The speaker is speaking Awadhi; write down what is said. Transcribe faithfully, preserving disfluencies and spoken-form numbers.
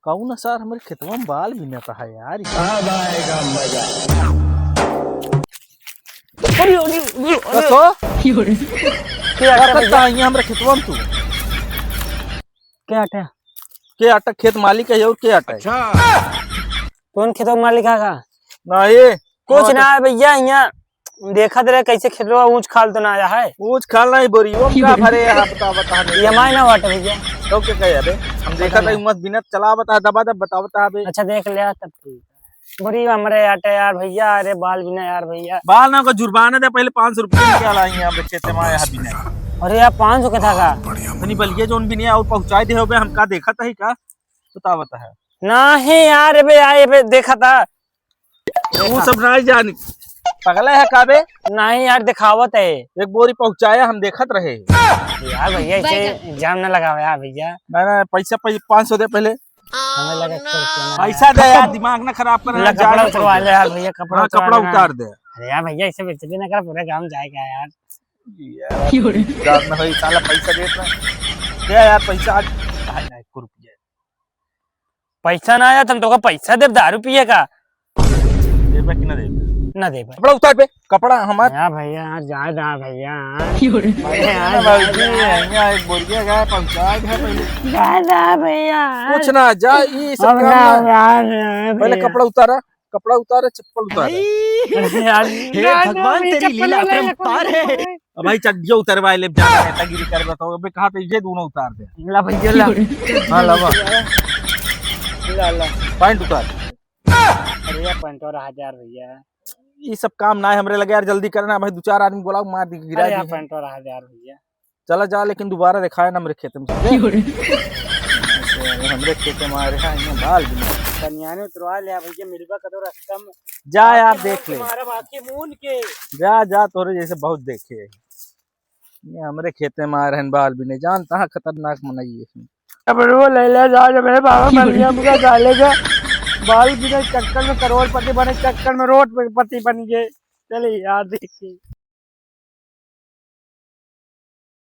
कौन सार हमरे खेतवा में बाल बिनत है यार? अब आएगा मजा। अरे, अरे, अरे, अरे। कसो? के आटा का करता भैया? है यहाँ हमरे खेतवा में तू? के आटा? के आटा? खेत मालिक है और के आटा है? अच्छा। कौन खेतवा मालिक है का? नहीं, कुछ और ना है भैया, यहाँ देखत रहे कैसे खेतवा ऊंच खाल तो ना आया है। ऊंच खाल नहीं, बोरियो में का भरे है, बता, बता नहीं। ई एम आई ना बाटे भैया। तो के कहे अबे? हम देखत रहे मत बिनत चला बता, दबा दब बता, बता अबे। अच्छा देख लिया तब ठीक है। बोरी हमरे आटे यार भैया, अरे बाल बिना यार भैया। बाल ना को जुर्माना दे, पहले पाँच सौ रुपया निकाल आई यहाँ पे खेते में यहाँ बिना। अरे यार पाँच सौ के था का? इतनी बलिए जोन भी नहीं है और पहुँचाई दे हो बे, हम का देखत है का? बता, बता है। नहीं यार, अबे आए, अबे देखा था। वो सब नहीं जानी। पगला है का बे? नहीं यार, दिखावत है। एक बोरी पहुँचाया, हम देखत रहे। यार भैया, इसे बैगन। इल्जाम ना लगावे यार भैया। ना, ना, पैसा, पै-, पाँच सौ दे पहले। हमें लगा एक सौ रुपया ना पैसा दे यार, दिमाग ना खराब कर, ला, जाए कपड़ा ना उतरवा पहले। ले यार भैया, कपड़ा हाँ, उतरवा कपड़ा लेना। उतार दे। अरे यार भैया, ऐसे बेइज्जती ना कर, पूरा गाँव जाएगा यार। यार, यार ना होई, साला पैसा देत ना। दे यार, पैसा आज, भाई ना, एक रुपया। पैसा ना आया, तुम तो का पैसा देब दारू पिए का? देबे कि ना देबे? ना देबे। कपड़ा उतार बे, कपड़ा हमार। या भैया, यार, जा दा भैया। क्यों रे? अरे यार, ना भौजी, जा दा। यहाँ एक बोरिया गाय पहुँचा दे पहले। जा दा भैया। कुछ ना, जा, ई सब अब काम ना, ना। यार, पहले भैया। कपड़ा उतारा, कपड़ा उतारा, चप्पल उतारा। अरे यार, हे जा दा भगवान, भैया, तेरी चप्पल लीला वाला अपरंपार चप्पल है। वाला। अब भाई चड्डियो उतरवाए ले, ज्यादा नेतागिरी कर बताओ। अबे कहा तो ये दोनों उतार दे। ला भैया, ला। हाँ, लावा। ला, ला। पैंट उतार। अरे यार, पैंटवा रहा दे यार भैया। ये सब काम ना है हमरे लगे यार, जल्दी करना भाई, दो चार आदमी बुलाओ, मार दी, गिरा अरे दी यार, है। पैंटवा रहा दे यार भैया। चला जा, लेकिन दोबारा दिखाए ना हमरे खेत में। हमरे खेत में आ रहे हैं, यहाँ बाल भी नहीं। कनियाने उतरवा ले भैया, मिलबा कदो रास्ता में। जा यार, आँखें देख ले। मारब, आँखें मून के। जा, जा, तोरे जैसे बहुत देखे हैं। ये हमरे खेते में आ रहन बाल बिने, जानता है खतरनाक मनई है। अब रो ले ले जा, जब मेरे बाबा मर गया, मुझे गाले का बाल बिने चक्कर में करोड़पति बने, चक्कर में रोडपति बन गए। चले यार देखिए।